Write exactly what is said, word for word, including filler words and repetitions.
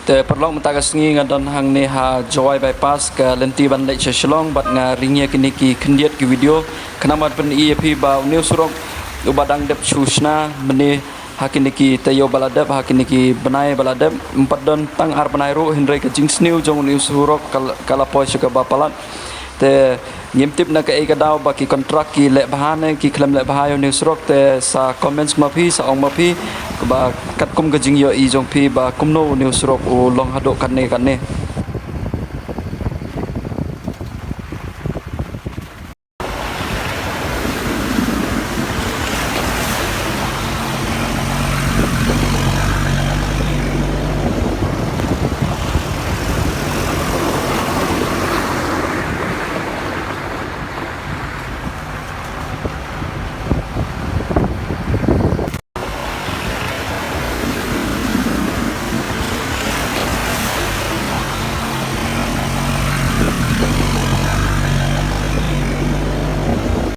Te paralok, mynta ka sngi nga don hangne ha Jowai Bypass, ka lynti ban leit sha Shillong, bad nga ring ïa kine ki khyndiat ki video khnang ban pyni ïa phi ba une u surok uba dang dep shu shna mynne ha kine ki taïew ba la dep, ha kine ki bnai ba la dep, ym pat don tang ar bnai ruh, hynrei ka jingsniew jong une u surok ka la, ka la poi sha kaba palat. Te ngim tip na kaei ka daw ba ki kontrak ki leh bha ne ki khlem leh bha ïa une u surok, te sa comments ma phi, sa ong ma phi ba katkum ka jingïohi jong phi ba kumno une u surok u long haduh katne katne.